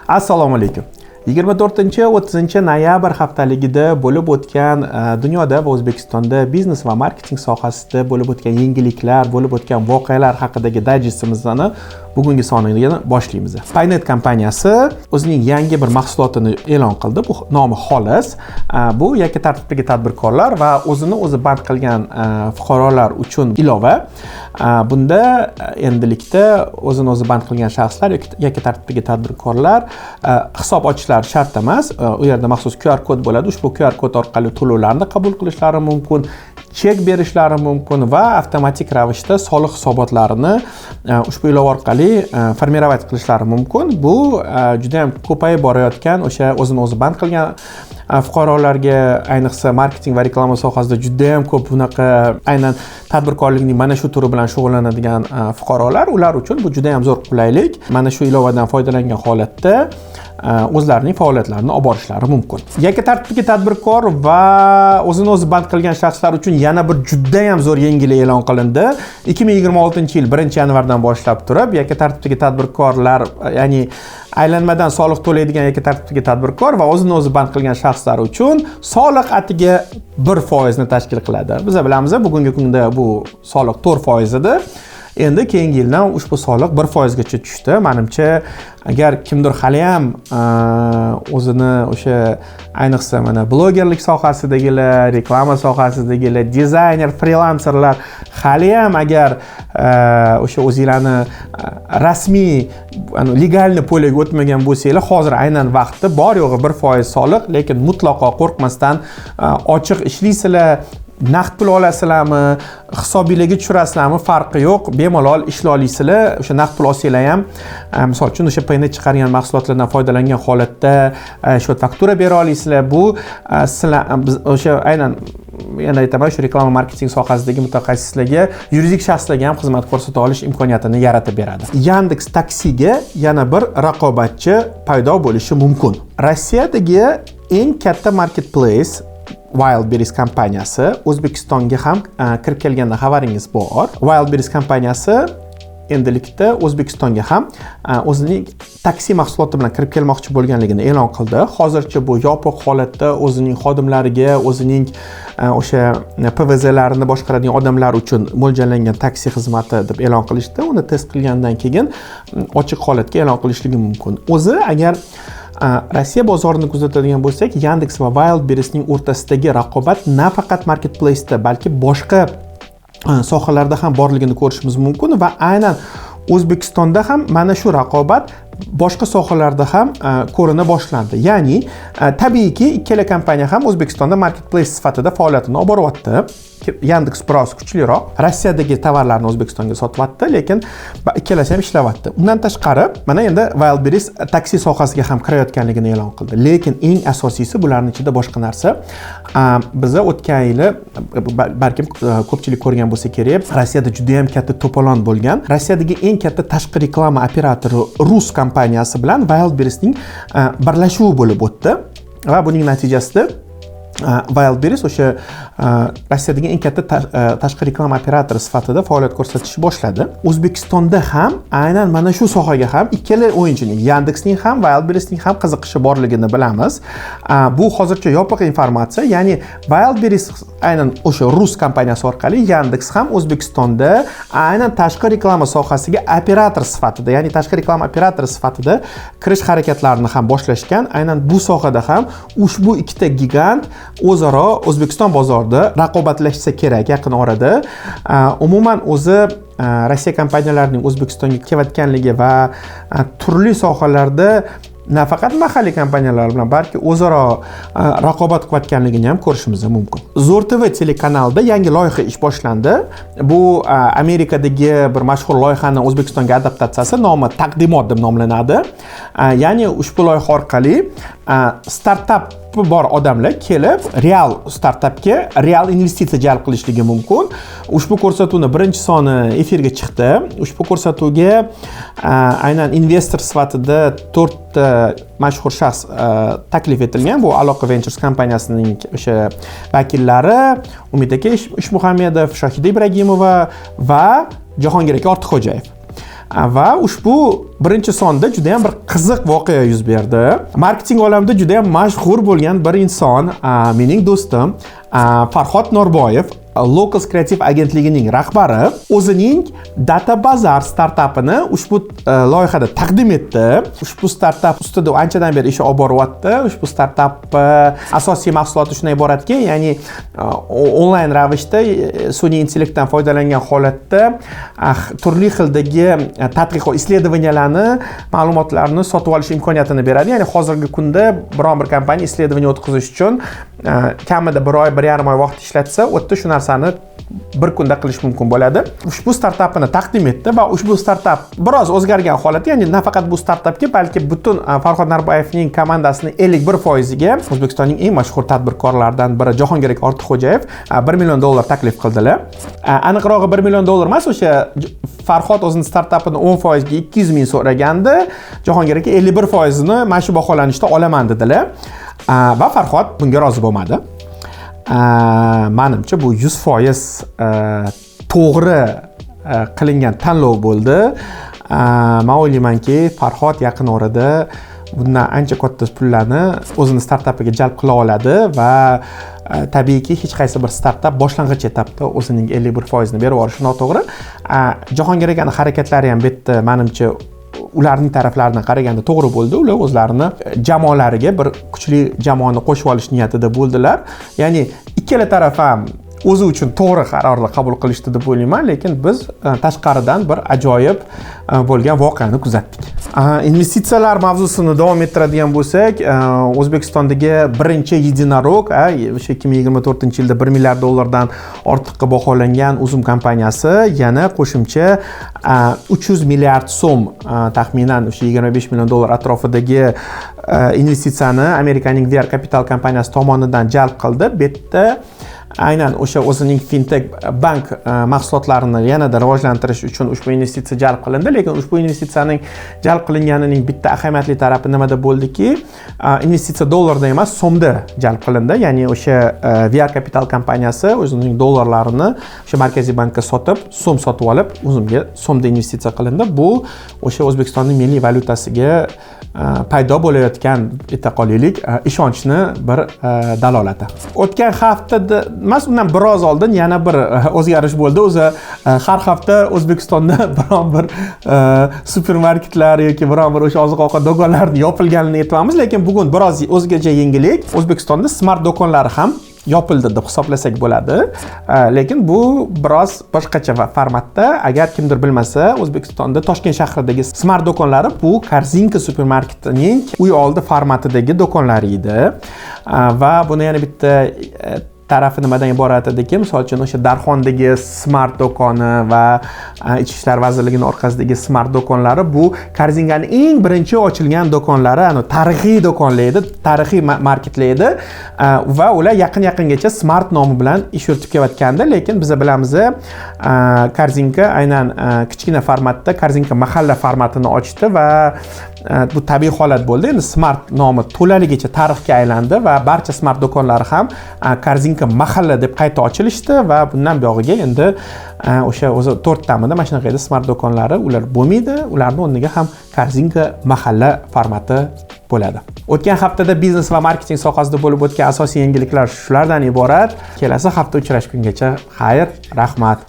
Assalomu alaykum. 24-30 noyabr haftaligida bo'lib o'tgan dunyoda va O'zbekistonda biznes va marketing sohasida bo'lib o'tgan yangiliklar, bo'lib o'tgan voqealar haqidagi dayjestimizni bugungi sonini boshlaymiz. Paynet kompaniyasi o'zining yangi bir mahsulotini e'lon qildi. Bu nomi Xolis. Bu yakka tartibdagi tadbirkorlar va o'zini o'zi band qilgan fuqarolar uchun ilova. Bunda endilikda o'zini o'zi band qilgan shaxslar yoki yakka tartibdagi tadbirkorlar hisob ochishlari shart emas. U yerda maxsus QR kod bo'ladi. Ushbu QR kod orqali to'lovlarni qabul qilishlari mumkin, chek berishlari mumkin va avtomatik ravishda soliq hisobotlarini ushbu ilova orqali формировать qilishlari mumkin. Bu juda ham ko'payib borayotgan o'sha o'zini o'zi band qilgan fuqarolarga, ayniqsa marketing va reklama sohasida juda ham ko'p bunaqa aynan tadbirkorlikning mana shu turi bilan shug'ullanadigan fuqarolar, ular uchun bu juda ham zo'r qulaylik. Mana shu ilovadan foydalangan holatda o'zlarining faoliyatlarini olib borishlari mumkin. Yakka tartibdagi tadbirkor va o'zini o'zi band qilgan shaxslar uchun yana bir juda ham zo'r yangilik e'lon qilindi. 2026-yil 1 yanvardan boshlab turib yakka tartibdagi tadbirkorlar, ya'ni aylanmadan soliq to'laydigan yakka tartibdagi tadbirkor va o'zini o'zi band qilgan shaxslar uchun soliq atiga 1% ni tashkil qiladi. Biz bilamiz, bugungi kunda bu soliq 4% edi. Endi keyingi yildan ushbu soliq 1% gacha tushdi. Manimcha, agar kimdir haliyam o'zini o'sha, ayniqsa mana blogerlik sohasidagilar, reklama sohasidagilar, dizayner, frilanserlar haliyam agar o'sha o'zinglarni rasmiy, легальный поле ga o'tmagan bo'lsanglar, hozir aynan vaqti bor yo'g'i 1% soliq, lekin mutlaqo qo'rqmasdan ochiq ishlaysizlar. Naqd pul olasizlarmi, hisobinglarga tushirasizlarmi, farqi yo'q, bemalol ishlay olasizlar. O'sha naqd pul olsanglar ham, misol uchun, o'sha Paynet chiqargan mahsulotlardan foydalangan holatda счет faktura bera olasizlar. Bu sizlar, biz o'sha aynan, yana aytaman, shu reklama marketing sohasidagi mutaxassislarga, yuridik shaxslarga ham xizmat ko'rsata olish imkoniyatini yaratib beradi. Yandex Taksiga yana bir raqobatchi paydo bo'lishi mumkin. Rossiyadagi eng katta marketplace Wildberries kompaniyasi O'zbekistonga ham kirib kelgandan xabaringiz bor. Wildberries kompaniyasi endilikda O'zbekistonga ham o'zining taksi mahsuloti bilan kirib kelmoqchi bo'lganligini e'lon qildi. Hozircha bu yopiq holatda, o'zining xodimlariga, o'zining o'sha ПВЗ larini boshqaradigan odamlar uchun mo'ljallangan taksi xizmati deb e'lon qilishdi. Uni test qilgandan keyin ochiq holatga e'lon qilishligi mumkin. O'zi agar Rossiya bozorini kuzatadigan bo'lsak, Yandex va Wildberriesning o'rtasidagi raqobat nafaqat marketplace'da, balki boshqa sohalarda ham borligini ko'rishimiz mumkin va aynan O'zbekistonda ham mana shu raqobat boshqa sohalarda ham ko'rina boshlandi. Ya'ni tabiiyki, ikkala kompaniya ham O'zbekistonda marketplace sifatida faoliyatini olib boryapti. Yandex biroz kuchliroq, Rossiyadagi tovarlarni O'zbekistonga sotyapti, lekin ikkalasi ham ishlayapti. Undan tashqari, mana endi Wildberries taksi sohasiga ham kirayotganligini e'lon qildi. Lekin eng asosiysi, bularni ichida boshqa narsa. Biza o'tgan yili, balkim ko'pchilik ko'rgan bo'lsa kerak, Rossiyada juda ham katta to'polon bo'lgan. Rossiyadagi eng katta tashqi reklama operatori rus kompaniyasi bilan Wildberriesning birlashuvi bo'lib o'tdi va buning natijasida Wildberries o'sha Rossiyadagi eng katta tashqi reklama operatori sifatida faoliyat ko'rsatishni boshladi. O'zbekistonda ham aynan mana shu sohaga ham ikkala o'yinchining, Yandexning ham, Wildberriesning ham qiziqishi borligini bilamiz. Bu hozircha yopiq informatsiya, ya'ni Wildberries aynan o'sha rus kompaniyasi orqali Yandex ham O'zbekistonda aynan tashqi reklama sohasiga operator sifatida, ya'ni tashqi reklama operatori sifatida kirish harakatlarini ham boshlashgan. Aynan bu sohada ham ushbu ikkita gigant o'zaro O'zbekiston bozorida raqobatlashsa kerak yaqin orada. Umuman o'zi Rossiya kompaniyalarining O'zbekistonga kelayotganligi va turli sohalarda nafaqat mahalliy kompaniyalar bilan, balki o'zaro raqobat qilayotganligini ham ko'rishimiz mumkin. Zo'r TV telekanalida yangi loyiha ish boshlandi. Bu Amerikadagi bir mashhur loyihani O'zbekistonga adaptatsiyasi, nomi Taqdimot deb nomlanadi. Ya'ni ushbu loyiha orqali startap bor odamlar kelib, real startapga real investitsiya jalb qilishligi mumkin. Ushbu ko'rsatuvni birinchi soni efirga chiqdi. Ushbu ko'rsatuvga aynan investor sifatida to'rtta mashhur shaxs taklif etilgan. Bu Aloqa Ventures kompaniyasining o'sha vakillari Umid aka Ishmuhamedov, Shohida Ibragimova va Jahongir aka Ortiqxo'jayev. Va ushbu birinchi sonda juda ham bir qiziq voqea yuz berdi. Marketing olamida juda ham mashhur bo'lgan bir inson, mening do'stim Farhod Norboyev, Locals Creative agentligining rahbari, o'zining Data Bazar startapini ushbu loyihada taqdim etdi. Ushbu startap ustida anchadan beri ish olib boryapti. Ushbu startap asosiy mahsuloti shundan iboratki, ya'ni onlayn ravishda sun'iy intellektdan foydalangan holatda turli xildagi tadqiqot, исследования larni ma'lumotlarni sotib olish imkoniyatini beradi. Ya'ni hozirgi kunda biron bir kompaniya исследование o'tkazish uchun kamida bir oy, 1,5 oy vaqt ishlatsa, u yerda shu narsani bir kunda qilish mumkin bo'ladi. Ushbu startapini taqdim etdi va ushbu startap biroz o'zgargan holatda, ya'ni nafaqat bu startapga, balki butun Farhod Norboyevning komandasini 51 foiziga O'zbekistonning eng mashhur tadbirkorlaridan biri Jahongir aka Ortiqxo'jayev 1 million dollar taklif qildilar. Aniqrog'i, 1 million dollar emas, o'sha Farhod o'zini startapini 10 foizga 200 ming so'ragandi, Jahongir aka 51 foizini mana shu baholanishda olaman dedilar. Va Farhod bunga rozi bo'lmadi. Manimcha, bu 100% to'g'ri qilingan tanlov bo'ldi. Man o'ylaymanki, Farhod yaqin orada bundan ancha katta pullarni o'zini startapiga jalb qila oladi va tabiiyki, hech qaysi bir startap boshlang'ich etapda o'zining 51 foizini berib yuborishi noto'g'ri. Jahongir akani harakatlari ham bu yerda, manimcha, ularning taraflaridan qaraganda to'g'ri bo'ldi. Ular o'zlarini jamoalariga bir kuchli jamoani qo'shib olish niyatida bo'ldilar. Ya'ni ikkala taraf ham o'zi uchun to'g'ri qarorni qabul qilishdi deb o'ylayman, lekin biz tashqaridan bir ajoyib bo'lgan voqeani kuzatdik. Investitsiyalar mavzusini davom ettiradigan bo'lsak, O'zbekistondagi birinchi единорог, o'sha 2024-yilda 1 milliard dollardan ortiqqa baholangan Uzum kompaniyasi yana qo'shimcha 300 milliard so'm, taxminan o'sha 25 million dollar atrofidagi investitsiyani Amerikaning VR Capital kompaniyasi tomonidan jalb qildi. Bu yerda aynan o'sha o'zining fintech bank mahsulotlarini yanada rivojlantirish uchun ushbu investitsiya jalb qilindi. Lekin ushbu investitsiyaning jalb qilinganining bitta ahamiyatli tarafi nimada bo'ldiki, investitsiya dollarda emas, so'mda jalb qilindi. Ya'ni o'sha VR Capital kompaniyasi o'zining dollarlarini o'sha Markaziy bankka sotib, so'm sotib olib, Uzumga so'mda investitsiya qilindi. Bu o'sha O'zbekistonning milliy valyutasiga paydo bo'layotgan, ayta qolaylik, ishonchni bir dalolati. O'tgan haftada emas, undan biroz oldin yana bir o'zgarish bo'ldi. O'zi har hafta O'zbekistonda biron bir supermarketlar yoki biron bir o'sha oziq ovqat do'konlarini yopilganini aytyapmiz, lekin bugun biroz o'zgacha yangilik: O'zbekistonda Smart do'konlari ham yopildi deb hisoblasak bo'ladi. Lekin bu biroz boshqacha formatda. Agar kimdir bilmasa, O'zbekistonda Toshkent shahridagi Smart do'konlari bu Korzinka supermarketining uy oldi formatidagi do'konlari edi. Va buni yana bitta tarafi nimadan iborat ediki, misol uchun, o'sha Darxondagi Smart do'koni va Ichki ishlar vazirligini orqasidagi Smart do'konlari bu Korzinkani eng birinchi ochilgan do'konlari, ana tarixiy do'konlar edi, tarixiy marketlar edi. Va ular yaqin yaqingacha Smart nomi bilan ish yuritib kelayotgandi. Lekin biza bilamiz, Korzinka aynan kichkina formatda Korzinka mahalla formatini ochdi va bu tabiiy holat bo'ldi. Endi Smart nomi to'laligicha tarixga aylandi va barcha Smart do'konlari ham Korzinka mahalla deb qayta ochilishdi va bundan buyog'iga endi o'sha o'zi to'rttamidi, mana shunaqa edi Smart do'konlari, ular bo'lmaydi, ularni o'rniga ham Korzinka mahalla formati bo'ladi. O'tgan haftada biznes va marketing sohasida bo'lib o'tgan asosiy yangiliklar shulardan iborat. Kelasi hafta uchrashgungacha xayr, rahmat.